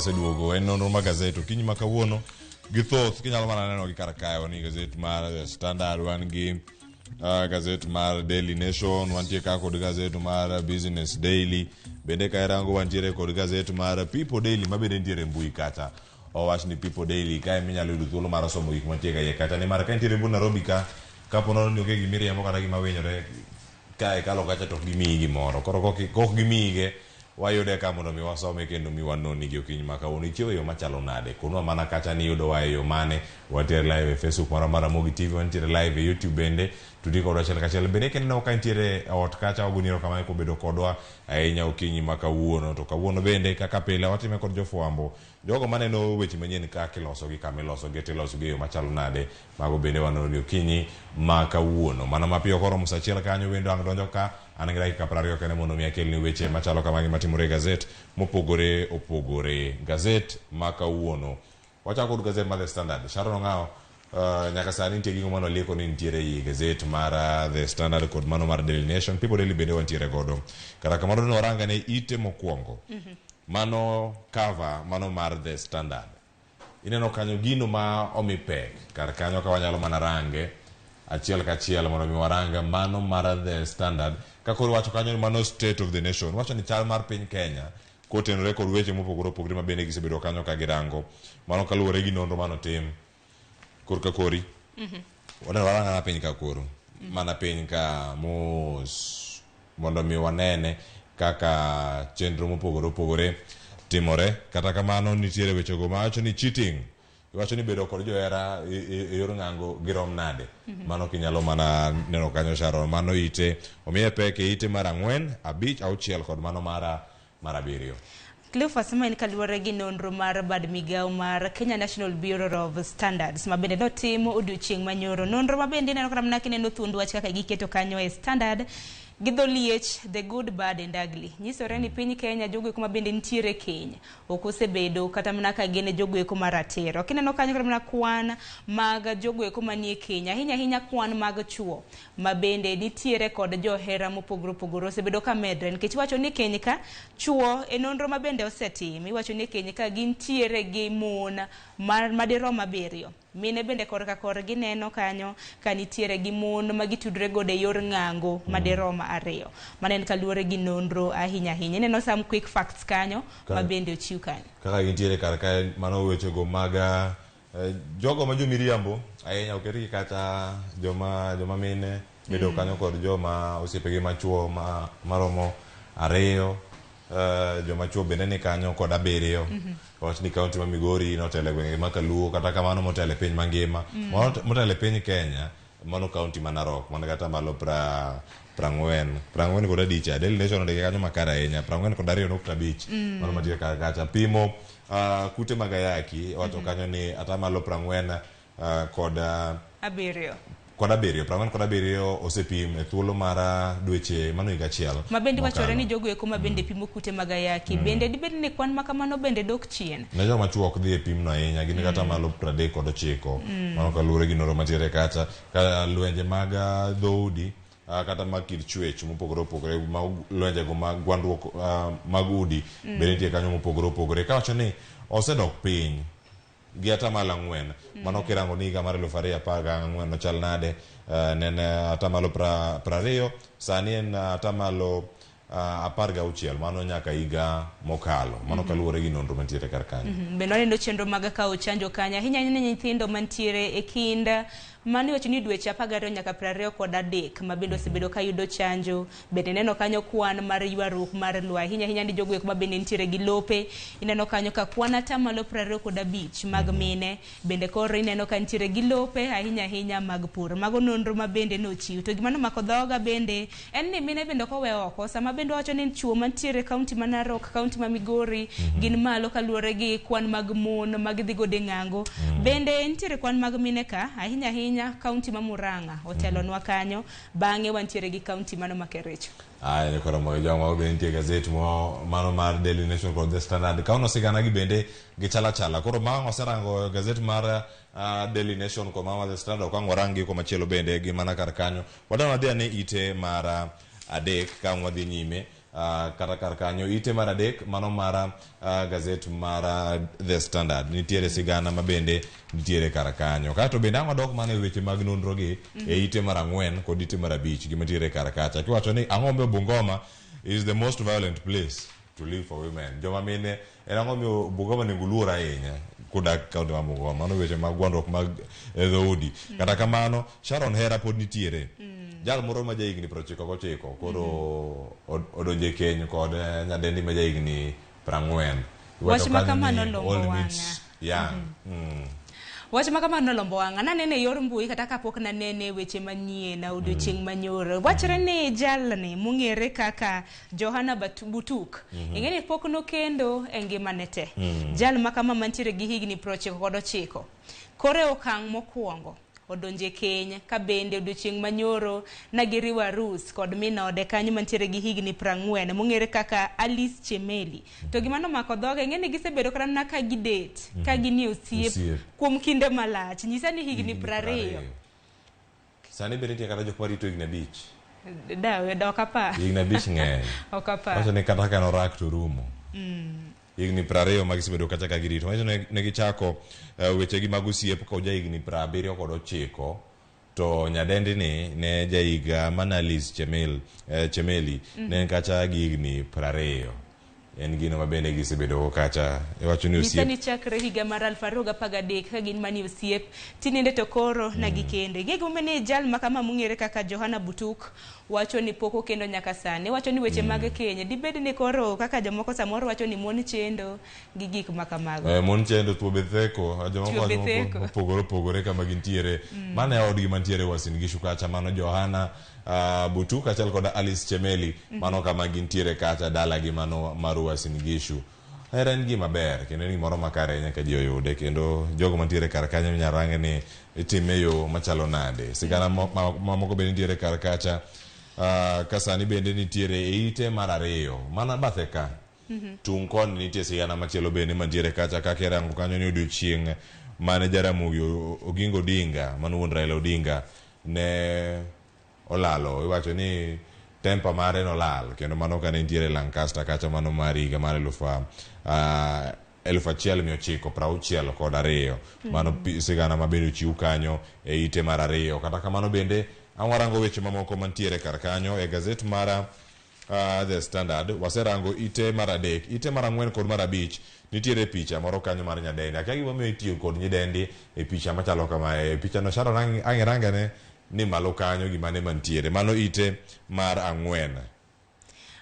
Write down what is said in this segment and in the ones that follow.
waseduogo en nonro mar gazet okinyi ma kawuono gi thoth kinyalo mana neno gi kar kae wan gi gazet mar The Standard wan gi gazet mar Daily Nation wantie ka kod gazet mar Business Daily bende ka irango wantiere kod gazet mar People Daily ma bende nitiere e mbui kacha owach ni People Daily kae minyalo yudo thuolo mar somo gik mantie ka iye kacha nimar ka intiere but Nairobi ka kapo nono ni onge gimiriembo kata gima winyore ka ikalo kacha to ok gimiyi gimoro koro kok gimiyige wayude ka mondo mi wasome kendo mi wanoni gi okinyi ma kawuono ichiewo e yo machalo nade konwa mana kacha ni iyudowa e yo mane wantiere live e Facebook marwa mar Ramogi TV wantiere live e YouTube bende tudi kodwa achiel kachiel bende kineno ka intiere e ot kacha wagoni erokamano kobedo kodwa ahinya okinyi ma kawuono to kawuono bende kaka pile watime kod jofwambo jogo maneno weche manyien kaka ilosogi kama ilosogi to ilosogi e yo machalo nade mago bende wanono ni okinyi ma kawuono mana mapiyo koromo saa achiel kanyo wendo ang' donjo ka an gi dakika 20 kende mondo mi akelni weche machalo kamagi matimore e gazet mopogore opogore gazet ma kawuono wachako kod gazet mar The Standard Sharon Ong'awo nyaka sani nitie gigo mane walieko ni nitiere ei gazet mar The Standard kod mano mar Daily Nation People Daily bende wantiere godo kata kamano ne warang ane ite mokwongo mano cover mano mar The Standard ineno kanyo gino ma omi pek kar kanyo ka wanyalo mana range achiel kachiel mondo mi warang mano mar The Standard ka koro wacho kanyo ni mano state of the nation wacho ni chal mar piny Kenya kotenore kod weche mopogore opogore ma bende gisebedo kanyo ka girango mano kaluwore gi nonro manotim korka kori waneno warang mana piny ka koro mana piny ka mos mondo mi wanene kaka chenro mopogore opogore timore kata kamano nitiere wechego mawacho ni cheating iwacho ni bedo kod johera e yor ng'ango girom nade mano kinyalo mana neno kanyo Sharon mano ite omiye pek e ite mar 4 5 6 kod mano mar 7. Cleophas, ma en kaluwore gi nonro mar bad migawo mar Kenya National Bureau of Standards ma bende notimo odiochieng' manyoro. Nonro ma bende ineno kata mana kineno thuond wach kaka giketo kanyo e standard gi dho liech the good, bad and ugly. Nyisore ni piny Kenya jogo eko ma bende nitiere keny ok osebedo kata mana ka gin jogo eko maratiro. Kineno kanyo kata mana kwan mag jogo eko manie keny, ahinya ahinya kwan mag chuo ma bende nitiere kod johera mopogore opogore osebedo ka medre nikech iwacho ni keny ka chuo e nonro ma bende osetim iwacho ni keny ka gintiere gi mon madirom 7. Mine bende korka korgi neno kanyo ka nitiere gi mon ma gitudre godo e yor ng'ango madirom 2. Mano en kaluwore gi nonro ahinya ahinya. Ineno some quick facts kanyo ma bende ochiw kanyo. Kaka gintiere kar kae mano wechego mag jogo ma jomiriambo ahinya oketgi kata joma mine bedo kanyo kod joma osiepegi machuo maromo 2 joma chuo bende ni kanyo kod 7 wach ni kaunti ma Migori notelo e gwenge ma Kaluo kata kamano motelo e piny mangima motelo e piny Kenya mano kaunti ma Narok man kata malo 45 Daily Nation ondike kanyo makare ahinya 42.5 mano mantie kar kacha pimo kute mag ayaki wacho kanyo ni atamalo 40 kod 7 kod 7 47 osepim e thuolo mar dweche mano higa achiel ma bende wachore ni jogo eko ma bende pimo kute mag ayaki bende dibed ni kwan ma kamano bende dok chien ne joma chuo ok dhi e pimno ahinya gin kata malo 39 mano kaluwore gi nonro mantiere kacha ka lwenje mag dhoudi kata mag kit chwech mopogore opogore mag lwenjego mag gwandruok mag udi bende nitie kanyo mopogore opogore kawacho ni osedok piny gi atamalo 4 mano kirango ni higa mar 2014 nochal nade ne en atamalo 20 sani en atamalo 16 mano nyaka higa mokalo mano kaluwore gi nonro mantiere kar kanyo. Bende waneno chenro mag kawo chanjo kanyo ahinya ahinya ne nyithindo mantiere e kind mano iwacho ni dweche 12 nyaka 23 ma bende osebedo ka yudo chanjo. Bende ineno kanyo kwan mar ywaruok mar lowo ahinya ahinya ni jogo eko ma bende nitiere gi lope. Ineno kanyo ka kwan atamalo 25 mag mine bende koro ineno ka nitiere gi lope ahinya ahinya mag pur. Mago nonro ma bende nochiw. To gima nomako dhoga bende en ni mine bende ok owe oko. Sama bende wawacho ni chuo mantiere kaunti ma Narok, kaunti ma Migori gin malo kaluwore gi kwan mag mon ma gidhi godo e ng'ango. Bende nitiere kwan mag mine ka ahinya ahinya kaunti ma Murang'a otelonwa kanyo. Bang'e wantiere gi kaunti mano ma Kericho. Aya koro mogo joma bende nitie gazet mo mano mar Daily Nation kod The Standard. Kauno sigana gi bende gichal achala. Koro ma waserango gazet mar Daily Nation kod mano mar The Standard ok ang' warang gi komachielo bende gi mana kar kanyo. Wadwa wadhi ane ite mar 3 ka ang' wadhi nyime. Kata kar kanyo ite mar adek mano mar gazet mar The Standard nitiere sigana ma bende nitiere kar kanyo. Kaeto bende ang' wadok mana e weche mag nonro gi e ite mar ang'wen kod ite mar abich gima nitiere kar kacha kiwacho ni ang'o momiyo Bungoma is the most violent place to live for women. Joma mine en ang'o momiyo Bungoma onego oluor ahinya kudak kaunti ma Bungoma. Mano weche mag gwandruok mag dhoudi. Kata kamano Sharon Hera pod nitiere. Jal moro ma jahigni 99 koro odonjo e keny kod nyadendi ma jahigni 40. Wach Iwacho ma kanyo kamano ni lombo old wang'a. meets young. Wach ma kamano nolombo wang'a. Nanene e yor mbui kata kapok nanene e weche manyien odiochieng' manyoro. Wachre ni jalni mong'ere kaka Johana Butuk, ing'e ni pok nokendo e ngimane te. Jal ma kama mantiere gi higni 99. Koro e okang' mokwongo odonje keny ka bende odiochieng' manyoro na giriwo arus kod min ode kanyo mantiere gi higni 40 mong'ere kaka Alice Chemeli. To gima nomako dhoge ing'e ni gisebedo kata mana ka gidet ka ginie osiep kuom kinde malach. Nyisa ni higni 20. Sani be nitie kata jok marito higni 5. Dawe ok apar. Higni 5 ng'eny. Ok apar. Wacho ni kata ka en orak to rumo. Higni 20 ma gisebedo kacha ka girito. Manyiso ni ne gichako wechegi mag osiep ka oja higni 79 to nyadendi ni ne jahiga mana Alice Chemeli ne en kacha gi higni 20. En gino ma bende gisebedo go kacha. Iwacho ni Nyisa osiep ni chakre higa mar 2013 ka gin manie osiep tinende to koro na gikende. Ing'e gimomiyo ni jal ma kama mong'ere kaka Johana Butuk wacho ni pok okendo nyaka sani. Wacho ni weche mag keny dibed ni koro kaka jomoko samoro wacho ni mon chendo gi gik ma kamago. Mon chendo thuo be theko, jomoko Thuo be wacho theko. mopogore opogore kama gintiere. Mano e odgi mantiere Uasin Gishu kacha, mano Johana Butuk achiel kod Alice Chemeli, mano kama gintiere kacha dalagi mano mar Uasin Gishu. Hera en gima ber kendo en gimoro makare nyaka ji oyude kendo jogo mantiere kar kanyo inyalo rang ni itime e yo machalo nade. Sigana mamoko bende nitiere kar kacha, ka sani bende nitiere e ite mar ariyo mana bathe ka. Tung' koni nitie sigana machielo bende mantiere kacha kaka irango kanyo ni odiochieng' mane Jaramogi Oginga Odinga mano wuon Raila Odinga ne olalo, iwacho ni temper mare nolal kendo mano kane nitiere Lancaster kacha mano mar higa mar 1962. Mano sigana ma bende ochiw kanyo e ite mar ariyo. Kata kamano bende ang' warango weche mamoko mantiere kar kanyo e gazet mar The Standard. Waserango ite mar adek, ite mar ang'wen kod mar abich nitiere picha moro kanyo mar nyadendi. Akia gimomiyo itiyo kod nyidendi e picha machalo kamae. E picha no Sharon ang' irangene ni malo kanyo gima ne mantiere. Mano ite mar ang'wen.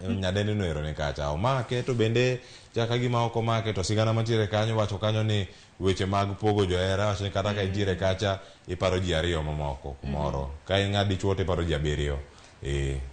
Nyadendi no ero ni kacha. Omake to bende chaka gima ok omake to sigana mantiere kanyo wacho kanyo ni weche mag pogo johera wacho ni kata ka intiere kacha iparo ji ariyo mamoko kumoro. Ka in ng'a dichuo to iparo ji 7.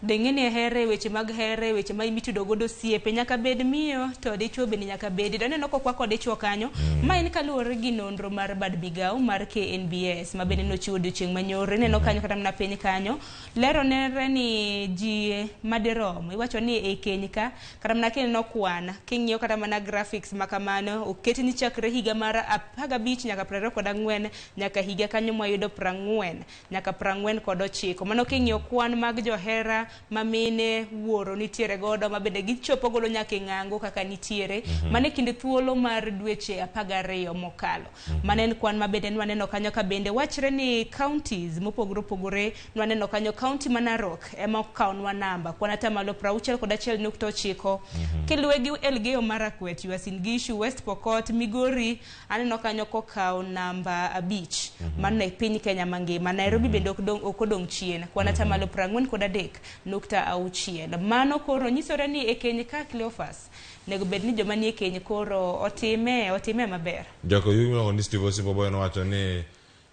Deng'e ni here, weche mag here, weche ma mitudo godo osiepe nyaka bed miyo to dichuo bende nyaka bedi. To aneno kokwako dichuo kanyo. Ma en kaluwore gi nonro mar bad migawo mar KNBS ma bende nochiwo odiochieng' manyoro. Ineno kanyo kata mana piny kanyo lero nere ni ji madirom iwacho ni e keny ka kata mana kineno kwan king'iyo kata mana graphics ma kamano oket ni chakre higa mar 15 nyaka 24 nyaka higa kanyo mwayudo 40 nyaka 49. Mano king'iyo kwan mag johera ma mine wuoro nitiere godo ma bende gichopo godo nyaka e ng'ango kaka nitiere. Mano e kind thuolo mar dweche 12 mokalo. Mano en kwan ma bende nwaneno kanyo ka bende wachre ni counties mopogore opogore nwaneno kanyo county ma Narok ema okawonwa namba kwan atamalo 61.9. Kiluwe gi Elgeyo Marakwet, Uasin Gishu, West Pokot, Migori aneno kanyo kokawo namba 5. Mano e piny Kenya mangima. Nairobi bende ok odong' chien kwan atamalo 43.6. Mano koro nyisore ni e keny ka Cleophas nego bed ni joma nie keny koro otime maber. Jakoyugi miluongo ni Steve Osimbo Boy nowacho ni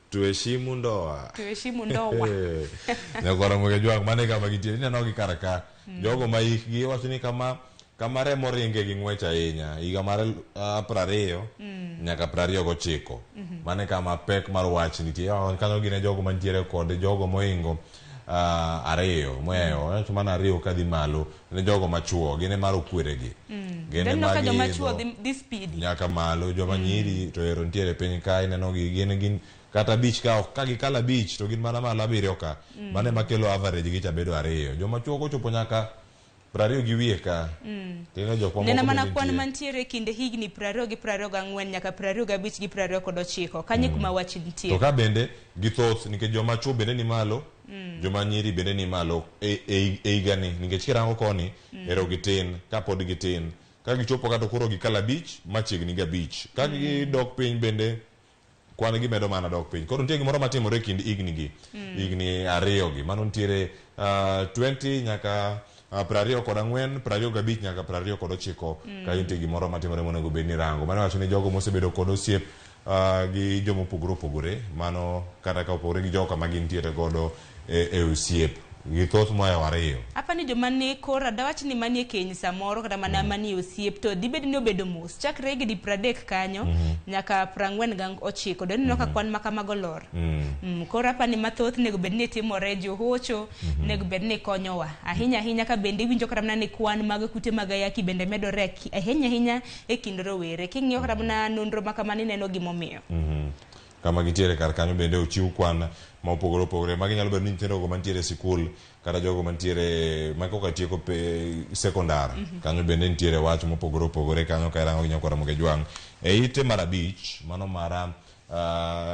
tuheshimu ndoa. Tuheshimu ndoa. Nyakwara Muge Jwang' mane kama gintie ineno gi kar ka. Jogo ma hikgi wacho ni kama remo ringe gi ng'wech ahinya higa mar 20 nyaka 29. Mane kama pek mar wach nitie. Kanyo gin e jogo mantiere kod jogo mohingo 2 mohewo wacho mana 2 kadhi malo ne jogo machuo gin e mar okweregi. Gin Then ema ka joma giidho chuo dhi speed nyaka malo joma nyiri to ero nitiere piny ka ineno gi gin kata 5 ka ok ka gikalo 5 to gin mana malo 7 ka. Mano ema kelo average gi cha bedo 2. Joma chuo kochopo nyaka 20 gi wiye ka. Tineno jok mamoko Nena mana bende kwan nitie. Mantiere e kind higni 20 gi 24 nyaka 25 gi 29 kanyo kuma wach nitie. To ka bende githoth nikech joma chuo bende ni malo, joma nyiri bende ni malo e higani nikech kirango koni ero gitin kapod gitin ka gichopo kata koro gikalo 5 machiegni gi 5 ka gidok piny bende kwan gi medo mana dok piny. Koro nitie gimoro matimore e kind higni gi, higni 2 gi mano nitiere 20 nyaka 24, 25 nyaka 29. Kanyo nitie gimoro matimore monego bed ni rango. Mano wacho ni jogo mosebedo kod osiep gi joma opogore opogore, mano kata ka opogore gi jogo kama gintiere godo e osiep githoth mohewo 2. Apa ni joma ni kora dawach ni manie keny samoro kata mana manie osiep to dibed ni obedo mos chakre higni 30 kanyo nyaka 49 do ineno ka kwan ma kamago lor. Koro apa ni mathoth nego bed ni timore johocho nego bed ni konyowa ahinya ahinya ka bende iwinjo kata mana ni kwan mag kute mag ayaki bende medore ahinya ahinya e kind rowere. King'iyo kata mana nonro ma kamano ineno gimomiyo. Kama gintiere kar kanyo bende ochiw kwan ma opogore opogore. Magi nyalo bedo ni nyithindo go mantiere e sikul kata jogo mantiere ma koka tieko sekondar. Kanyo bende nitiere wach mopogore opogore kanyo ka irango gi nyakwar Ramogi Jwang'. E ite mar 5 mano mara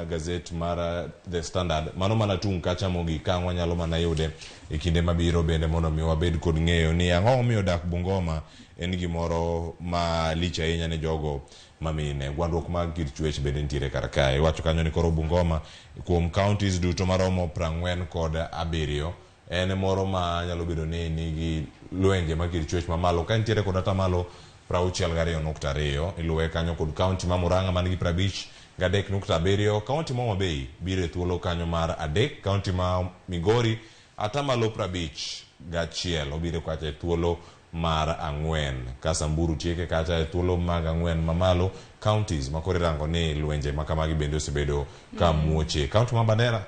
gazet mar The Standard mano mana tung' kacha mogik ka ang' wanyalo mana yude e kinde mabiro bende mondo mi wabed kod ng'eyo ni ang'o momiyo dak Bungoma en gimoro malich ahinya ne jogo mamine. Gwandruok mag kit chwech bende nitiere kar kae. Iwacho kanyo ni koro Bungoma kuom counties duto maromo 47 en moro ma nyalo bedo ni nigi lwenje mag kit chwech mamalo ka nitiere kod atamalo 62.2. Iluwe kanyo kod county ma Murang'a man gi 53.7. County ma Homa Bay biro e thuolo kanyo mar 3. County ma Migori atamalo 51 obiro kacha e thuolo mar 4. Ka Samburu tieke kacha e thuolo mag 4 mamalo. Counties ma koro irango ni lwenje ma kamagi bende osebedo ka muoche. County ma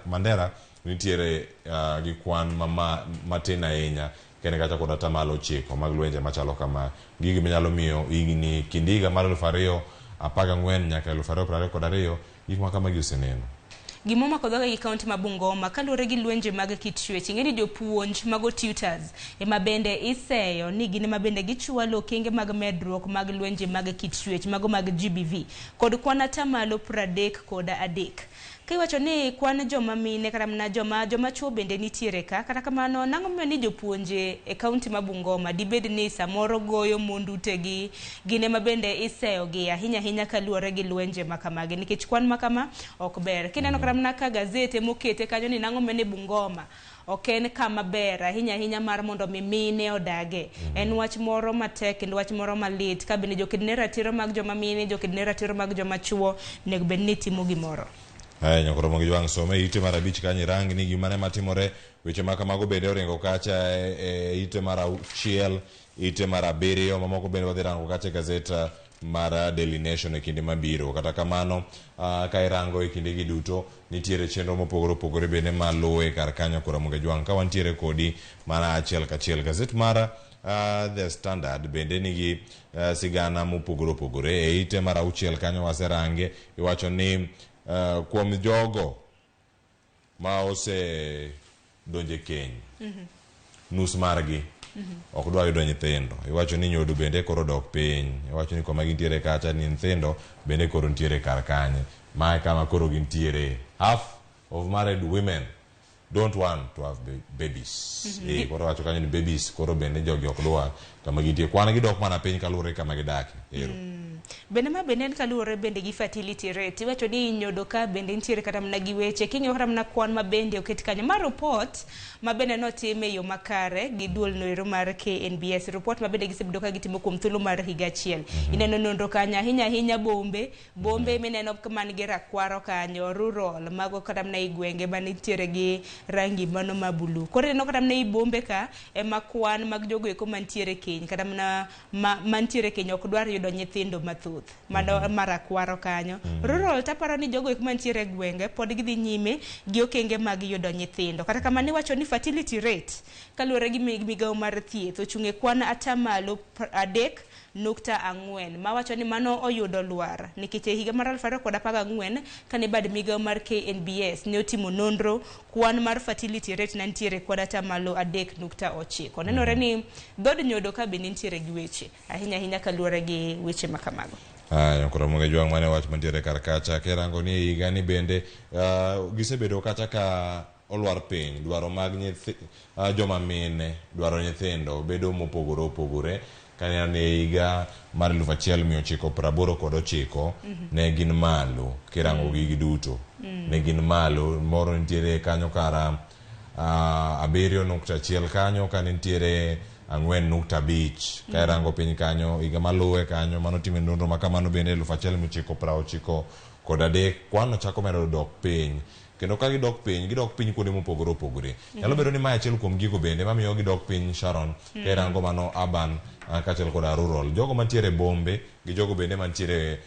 Mandera nitiere gi kwan matin ahinya kendo kacha kod atamalo 9 mag lwenje machalo kama. Gigi manyalo miyo higni kind higa mar 2014 nyaka 2022 gik ma kamagi oseneno. Gima omako dhoga gi kaunti ma Bungoma kaluwore gi lwenje mag kit chwech. Ing'e ni jopuonj mago tutors ema bende iseyo ni gin ema bende gichwalo okenge mag medruok mag lwenje mag kit chwech mago mag GBV kod kwan atamalo 33. Kiwacho ni kwan joma mine kata mana joma chuo bende nitiere ka, kata kamano nang'o momiyo ni jopuonje e kaunti ma Bungoma dibed ni samoro goyo mond utegi, gin ema bende iseyo gi ahinya ahinya kaluwore gi lwenje ma kamagi nikech kwan ma kama ok ber. Kineno kata mana ka gazete mokete kanyo ni nang'o momiyo ni Bungoma ok en kama ber ahinya ahinya mar mondo mi mine odage. En wach moro matek kendo wach moro malit ka bende joked ne ratiro mag joma mine, joked ne ratiro mag joma chuo onego bed ni timo gimoro. Ae nyakwar Ramogi Jwang' some ite mar 5 kanyo irang ni gima ne matimore. Weche ma kamago bende oringo kacha e ite mar 6, ite mar 7, mamoko bende wadhi rango kacha e gazet mar Daily Nation e kinde mabiro. Kata kamano ka irango e kinde gi duto nitiere chenro mopogore opogore bende maluwe kar kanyo kor Ramogi Jwang' ka wantiere kodi mana achiel kachiel. Gazet mar The Standard bende nigi sigana mopogore opogore. E ite mar 6 kanyo waserange, iwacho ni kuom jogo ma ose donje keny, nus margi ok dwa yudo nyithindo. Iwacho ni nyodo bende koro dok piny. Iwacho ni koma gintiere kacha ni nyithindo bende koro nitiere kar kanye. Mae kama koro gintiere. Half of married women don't want to have babies. Koro wacho kanyo ni babies koro bende jogi ok dwa kama gintie. Kwan gi dok mana piny kaluwore kama gidake. Ero. Bende ma bende en kaluwore bende gi fertility rate. Iwacho ni nyodo ka bende nitiere kata mana gi weche. King'iyo kata mana kwan ma bende oket kanyo. Ma report ma bende notim e yo makare gi duol noero mar KNBS. Report ma bende gisebedo ka gitimo kuom thuolo mar higa achiel. Ineno nonro kanyo ahinya ahinya bombe. Bombe mineno man gi rakwaro kanyo, rural, mago kata mana i gwenge manitiere gi rangi mano ma blue. Koro ineno kata mana i bombe ka ema kwan mag jogo eko mantiere keny kata mana mantiere keny ok dwar yudo nyithindo mathoth. Mano marakwaro kanyo. Rural taparo ni jogo eko mantiere e gwenge pod gidhi nyime gi okenge mag yudo nyithindo. Kata kamano iwacho ni fertility rate kaluwore gi migawo mar thieth ochung' e kwan atamalo 3. nukta ang'wen mawacho ni mano oyudo lwar nikech e higa mar 2014 kane bad migawo mar KNBS ne otimo nonro kwan mar fertility rate ne nitiere kod atamalo 3.9. Nenore ni dhod nyodo ka bende nitiere gi weche ahinya ahinya kaluwore gi weche ma kamago. Aya, koro Ramogi Ajwang' mane wach mantiere kar kacha kirango ni e higa ni bende gisebedo kacha ka olwar piny dwaro mag nyithi, joma mine dwaro nyithindo bedo mopogore opogore kaneno ni e higa mar 1989 ne gin malo kirango gigi duto ne gin malo moro nitiere kanyo kara 7.1 kanyo ka nitiere 4.5 ka irango piny kanyo higa maluwe kanyo mano time nonro ma kamano bende 1993 kwano chako medo dok piny kendo ka gidok piny gidok piny kuonde mopogore opogore. Nyalo bedo ni mae achiel kuom gigo bende mamiyo gidok piny Sharon ka irango mano urban kaachiel koda rural jogo mantiere e bombe gi jogo bende mantiere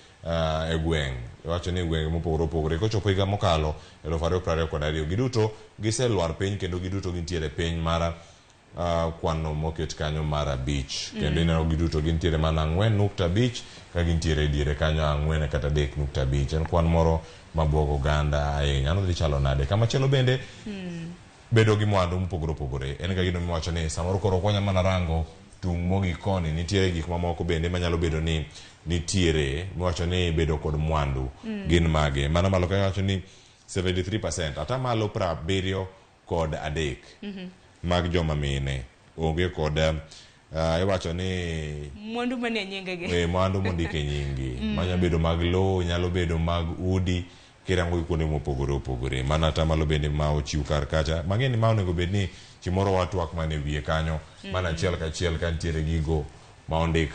e gweng' iwacho ni gwenge mopogore opogore kochopo higa mokalo 2022 giduto giselwar piny kendo giduto gintiere piny mar kwano moket kanyo mar 5 kendo ineno giduto gintiere mana 4.5 ka gintiere e diere kanyo 4 kata 3.5 en kwan moro mabuogo oganda ahinya. Ano dhi chalo nade? Kamachielo bende bedo gi mwandu mopogore opogore en ga gino miwacho ni samoro koro ok wanyal mana rango tung' mogik koni nitiere gik mamoko bende manyalo bedo ni nitiere miwacho ni bedo kod mwandu gin mage mano malo kanyo wacho ni 73% atamalo 73 mag joma mine onge kod iwacho ni mwandu manie nyingegi mwandu mondik e nyinggi manyalo bedo mag lowo nyalo bedo mag udi kirango gi kuonde mopogore opogore mana atamalo bende ma ochiw kar kacha mang'e ni ma onego bed ni chimoro watwak mana e wiye kanyo mana achiel kachiel ka nitiere gigo ma ondik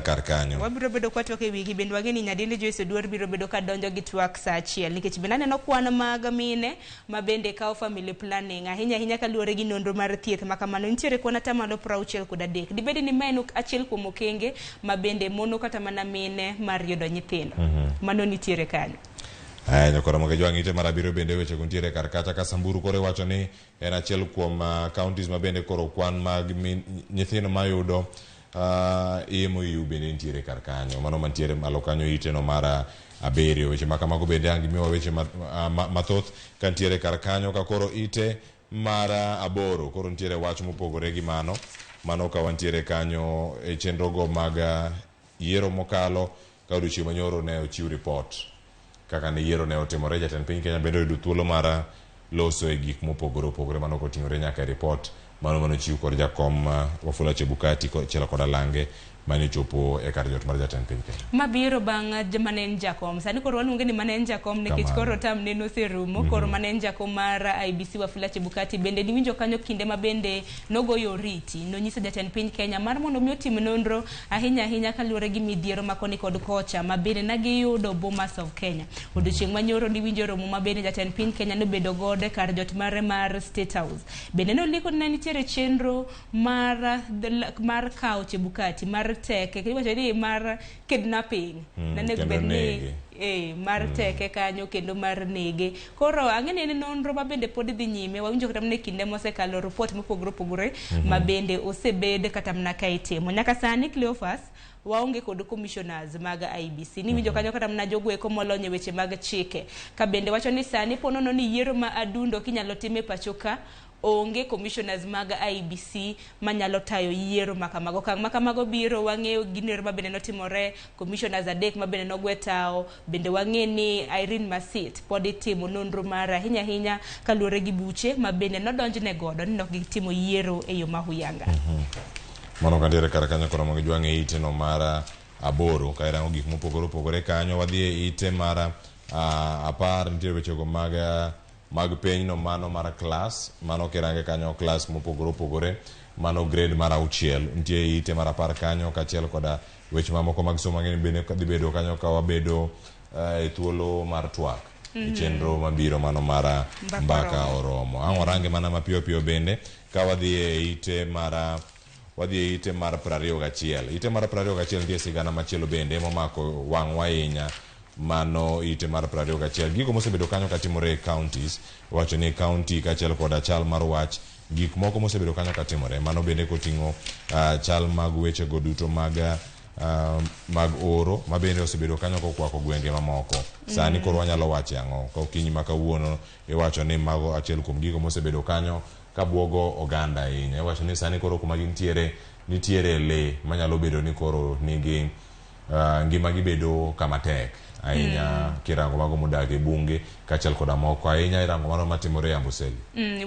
kar kanyo. Wabiro bedo kwa twak e wigi bende wang'e ni nyadendi Joyce Oduor biro bedo ka donjo gi twak saa achiel nikech bende aneno kwan mag mine ma bende kawo family planning ahinya ahinya kaluwore gi nonro mar thieth ma kamano nitiere kwan atamalo 63. Dibed ni ma en achiel kuom okenge ma bende mono kata mana mine mar yudo nyithindo. Mano nitiere kanyo. Aya, nyakora Ramogi Ajwang' ite mar abiriyo bende weche go nitiere kar kacha ka Samburu koro iwacho ni en achiel kuom counties ma bende koro kwan mag nyithindo mayudo EMOU bende nitiere kar kanyo mano mantiere malo kanyo ite no mar 7 weche ma kamago bende ang' gimiwa weche mathoth ka nitiere kar kanyo ka koro ite mar 8 koro nitiere wach mopogore gi mano mano ka wantiere kanyo e chenro go mag yiero mokalo ka odiochieng' manyoro ne ochiw report kaka ne yiero ne otimore. Jatend piny Kenya bende oyudo thuolo mar loso e gik mopogore opogore mano koting'ore nyaka e report mano manochiw kod jakom Wafula Chebukati chielo koda lange mane ochopo e kar jot mar jatend piny Kenya. Mabiro bang' mane en jakom sani koro waluonge ni mane en jakom nikech koro tam neno oserumo. Koro mane en jakom mar IEBC Wafula Chebukati bende niwinjo kanyo kinde ma bende nogoyo oriti nonyiso jatend piny Kenya mar mondo mi otim nonro ahinya ahinya kaluwore gi midhiero ma koni kod kocha ma bende ne giyudo Bomas of Kenya. Odiochieng' manyoro niwinjo romo ma bende jatend piny Kenya nobedo godo e kar jot mare mar State House. Bende noliko ni ne nitiere chenro mar kawo Chebukati mar teke iwacho ni mar kidnapping nanego bed ni mar teke kanyo kendo mar nege. Koro ang'e ni en nonro ma bende pod dhi nyime wawinjo kata mana e kinde mosekalo report mopogore opogore ma bende osebed kata mana ka itimo. Nyaka sani Cleophas waonge kod commissioners mag IEBC. Niwinjo kanyo kata mana jogo eko molony e weche mag chike ka bende wacho ni sani po nono ni yiero ma adundo kinyalo tim e pacho ka onge commissioners mag IEBC manyalo tayo yiero makamago. Okang' makamago biro wang'eyo ginero ma bende notimore commissioners 3 ma bende nogwe tao bende wang'e ni Irene Masit pod itimo nonro mare ahinya ahinya kaluwore gi buche ma bende nodonjne godo ni ok gitimo yiero e yo mahuyanga. Mano kantiere kar kanyo koro Ramogi Ajwang' e ite no mar 8 ka irango gik mopogore opogore kanyo wadhi e ite mar 10 nitiere wechego mag peny no mano mar class mano kirange kanyo class mopogore opogore mano grade mar 6 nitie ite mar 10 kanyo kaachiel koda weche mamoko mag somo mang'eny bende dhi bedo kanyo ka wabedo e thuolo mar twak e chenro mabiro mano mar mbaka oromo. Ang' warange mana mapiyo piyo bende ka wadhi e ite mar 21. Ite mar 21 nitie sigana machielo bende momako wang'wa ahinya mano ite mar 21. Gigo mosebedo kanyo katimore e counties wacho ni county kaachiel koda chal mar wach Gik moko mosebedo kanyo katimore mano bende koting'o chal mag wechego duto mag mag oro ma bende osebedo kanyo kokwako gwenge mamoko. Sani koro wanyalo wacho ang'o? Ka okinyi ma kawuono iwacho ni mago achiel kuom gigo mosebedo kanyo kabuogo oganda ahinya. Iwacho ni sani koro kuma gintiere nitiere lee manyalo bedo ni koro nigi ngimagi bedo kama tek ahinya kirango mago modak e bunge kaachiel koda moko ahinya irango mano matimore e Amboseli.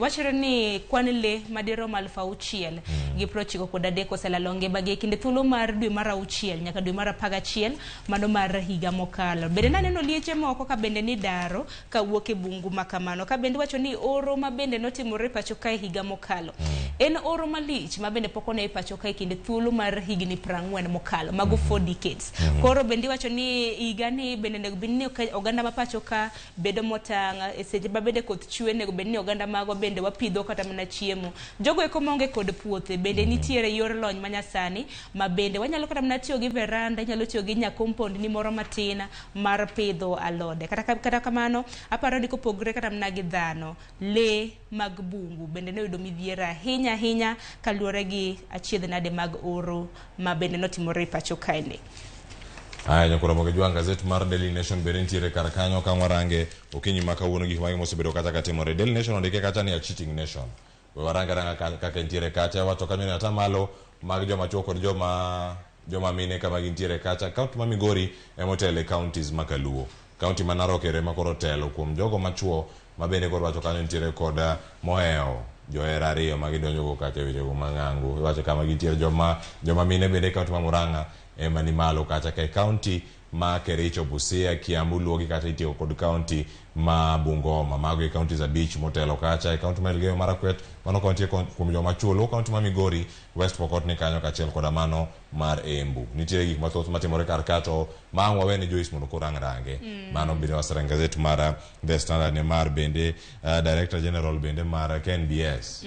Wachore ni kwan lee madirom 6,093 oselalo ngimagi e kinde thuolo mar dwe mar 6 nyaka dwe mar 11 mano mar higa mokalo. Bende naneno lieche moko ka bende ni daro kawuok e bungu ma kamano. Ka bende wacho ni oro ma bende notimore pacho kae higa mokalo. En oro malich ma bende pok one e pacho kae kinde thuolo mar higni 40 mokalo, mago 4 decades. Koro bende iwacho ni higa ni bende onego bed ni oganda ma pacho ka bedo motang' e seche ma bende koth chwe onego bed ni oganda magwa bende wapidho kata mana chiemo. Jogo eko maonge kod puothe bende nitiere yor lony manyasani ma bende wanyalo kata mana tiyo gi veranda, inyalo tiyo gi nya compound ni moro matin mar pidho alode. Kata kamano aparo ni kopogre kata mana gi dhano, lee mag bungu bende noyudo midhiero ahinya ahinya kaluwore gi achiedh nade mag oro ma bende notimore e pacho kaendi. Aya nyakoro moge jwang' gazet mar Daily Nation bende nitiere kar kanyo ka warange okinyi ma kawuono gik mage mosebedo kacha katimore. Daily Nation ondike kacha ni a cheating nation. We warange aranga kaka entiere kacha wacho kanyo ni atamalo mag joma chuo kod joma mine kama gintiere kacha. Kaunti ma Migori ema otelo e counties ma Kaluo. Kaunti ma Narok ere ema koro otelo kuom jogo machuo ma bende koro wacho kanyo nitiere kod mohewo johera ariyo ma gidonjo go kacha e wechego mang'ango. Iwacho kama gintiere joma mine bende e kaunti ma Murang'a ema ni malo kacha ka e kaunti ma Kericho, Busia, Kiambu luwogi kacha itieko kod kaunti ma Bungoma. Mago e counties 5 motelo kacha. E kaunti ma Elgeyo Marakwet mano kaunti kuom joma chuo. Luwo kaunti ma Migori, West Pokot ni kanyo kaachiel koda mano mar Embu. Nitiere gik mathoth matimore kar ka to ma ang' wawe ne Joyce mondo koro ang' range. Mano bende waserango gazet mar The Standard ne mar bende Director General bende mar KNBS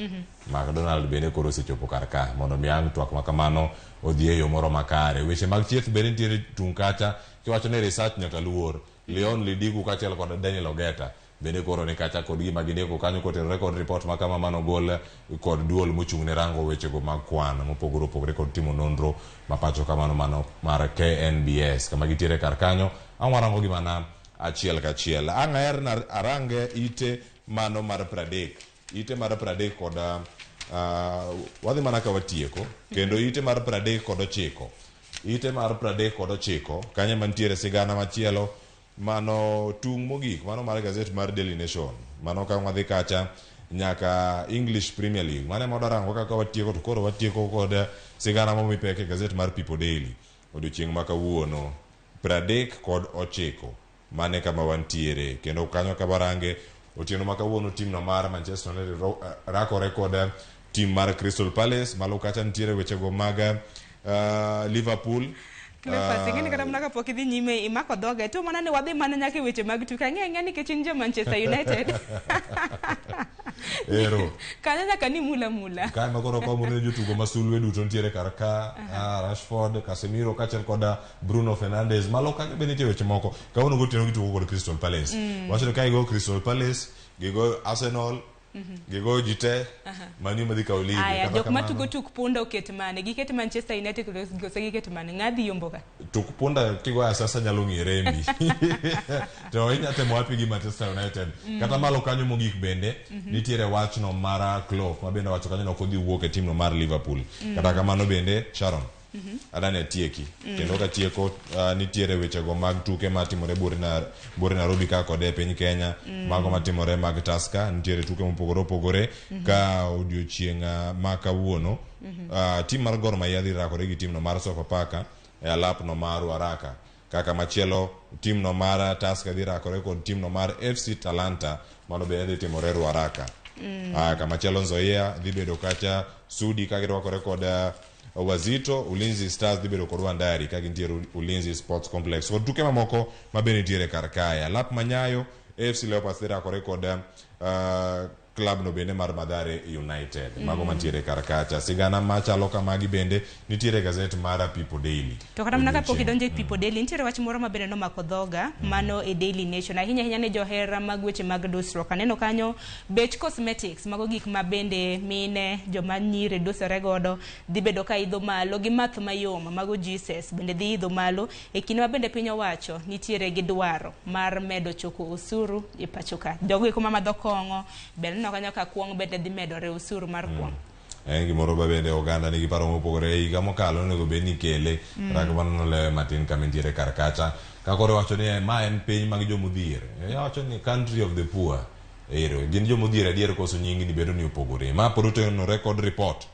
McDonald bende koro osechopo kar ka mondo mi ang' twak ma kamano odhi e yo moro makare. Weche mag thieth bende nitiere tung' kacha kiwacho ni research nyaka luor. Leon Lidigu kaachiel kod Daniel Ogeta bende koro ni kacha kod gima gindiko kanyo kotenore kod report ma kama manogol kod duol mochung' ne rango wechego mag kwan mopogore opogore kod timo nonro ma pacho kamano mano mar KNBS kama gitiere kar kanyo. Ang' warango gi mana achiel kachiel. Ang' aher na arange ite mano mar 30. Ite mar 30 kod wadhi mana ka watieko kendo ite mar 39. Ite mar 39 kanyo mantiere sigana machielo mano tung' mogik mano mar gazet mar Daily Nation. Mano ka wadhi kacha nyaka English Premier League. Mano ema wadwa kaka watieko to koro watieko kod sigana momi pek e gazet mar People Daily odiochieng' ma kawuono 39 mane kama wantiere kendo kanyo ka warange otieno ma kawuono tim no mar Manchester United rakore kod tim mar Crystal Palace. Malo kacha nitiere wechego mag Liverpool. Cleophas, ing'eni kata mana kapok idhi nyime imako dhoga to mana ni wadhi mana nyaka e weche mag tuke. Ang'e ang'e nikech in ja Manchester United. Ero. Kanyo nyaka ni mula mula. Kae ma koro komo ni jotugo ma sulwe duto nitiere kar ka Rashford, Casemiro kaachiel kod Bruno Fernandes. Malo kanyo be nitie weche moko. Kawuono gotieno gitugo kod Crystal Palace. Wacho ni ka igo Crystal Palace, gigo Arsenal, gigo ji te, mani madhi kawo ligi. Aya, jok matugo tuk punda oket mane? Giket Manchester United kose giket mane? Ng'a dhi yombo ka? Tuk punda kigoyo asasa nyalo ng'i rembi. To inya temo happy gi Manchester United. Kata malo kanyo mogik bende nitiere wachno mar Klopp ma bende owacho kanyo ni ok odhi wuok e timno mar Liverpool. Kata kamano bende Sharon adani atieki. Kendo katieko nitiere wechego mag tuke matimore buore Nairobi ka kod e piny Kenya. Mago matimore mag Tusker nitiere tuke mopogore opogore ka odiochieng' ma kawuono tim mar Gor Mahia dhi rakore gi timno mar Sofapaka e alapno mar Ruaraka. Kaka machielo timno mar Tusker dhi rakore kod timno mar FC Talanta mano bende dhi timore Ruaraka. Kamachielo Nzoia dhi bedo kacha Sudi ka girwakore kod Wazito, Ulinzi Stars dhi bedo kod Wandari ka gintiere Ulinzi Sports Complex. Kod tuke mamoko ma bende nitiere kar kae. Alap Manyayo, AFC Leopards dhi rakore kod klab no bende mar Mathare United. Mago mantiere kar kacha. Sigana machalo kamagi bende nitiere e gazet mar People Daily. To kata mana kapok Odiochieng'. idonjo e People Daily, nitiere wach moro ma bende nomako dhoga, mano e Daily Nation. Ahinya ahinya ne johera mag weche mag dusruok. Aneno kanyo bech cosmetics, mago gik ma bende mine, joma nyiri dusore godo, dhi bedo ka idho malo gi math mayom, mago juices bende dhi idho malo e kinde ma bende piny owacho nitiere gi dwaro mar medo choko osuru e pacho ka. Jogo eko ma madho kong'o, bende aneno kanyo ka kuong' bende dhi medore osuru mar kuong'. En gimoro ma bende oganda nigi paro mopogore e higa mokalo onego bed ni ikele kata kamano nolewe matin kama entiere kar kacha ka koro iwacho ni ma en piny mag jomodhier iwacho ni country of the poor ero gin jomodhier adier koso nyingni bedo ni opogore ma pod otenore kod report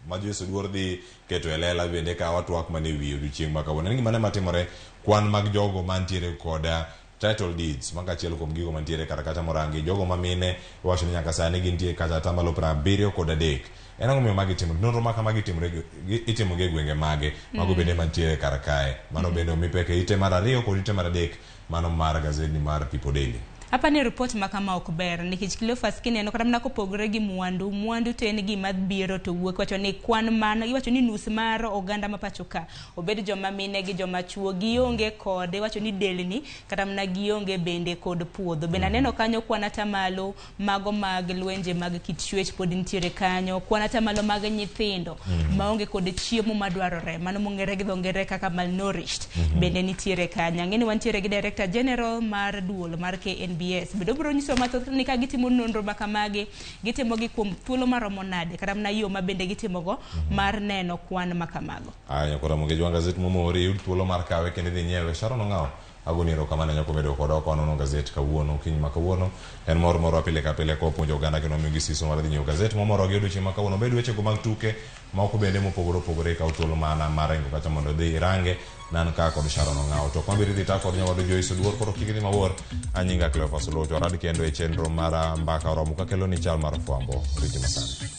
ma Joyce Oduor dhi keto e lela bende ka watwak mana e wi odiochieng' ma kawuono. En gima ne matimore kwan mag jogo mantiere koda title deeds mago achiel kuom gigo mantiere kar kacha morangi jogo ma mine iwacho ni nyaka sani gintie kata atamalo 73. En ang'o momiyo magi timore? Nonro ma kamagi timore itimo gi e gwenge mage? Mago bende mantiere kar kae. Mano bende omi pek e ite mar ariyo kod ite mar adek mano mar gazedni mar People Daily. Apa ni report ma kama ok ber nikech Cleophas kineno kata mana kopogore gi mwandu, mwandu to en gima biro to wuok. Iwacho ni kwan mano, iwacho ni nus mar oganda ma pacho ka, obed joma mine gi joma chuo, gionge kod, iwacho ni delni, kata mana gionge bende kod puodho. Bende aneno kanyo kwan atamalo mago mag lwenje mag kit chwech pod nitiere kanyo, kwan atamalo mag nyithindo maonge kod chiemo madwarore, mano mong'ere gi dho ngere kaka malnourished, bende nitiere kanyo. Ang'e ni wantiere gi Director General mar duol mar KNBS, bende obiro nyisowa mathoth ni ka gitimo nonro ma kamagi, gitimo gi kuom thuolo maromo nade, kata mana yo ma bende gitimogo mar neno kwan ma kamago. Aya koro Ramogi Jwang' gazet momori yud thuolo mar kawe kendo idhi nyiewe. Sharon Ong'awo agoni erokamano ahinya kuom bedo kodwa ka wanono gazet kawuono okinyi ma kawuono. En mor morwa pile ka pile ka wapuonjo oganda kendo wamiyogi siso mar dhi nyiewo gazet momorogi odiochieng' ma kawuono. Obed wechego mag tuke moko bende mopogore opogore ikaw thuolo mana mar ringo kacha mondo idhi irange nan ka kod Sharon Ong'awo. To kuma biro idhi ta kod nyawadu Joyce Oduor koro kik idhi mabor. Anyinga Cleophas Olocho. Warad kendo e chenro mar mbaka oromo kakelo ni chal mar fwambo riti masani.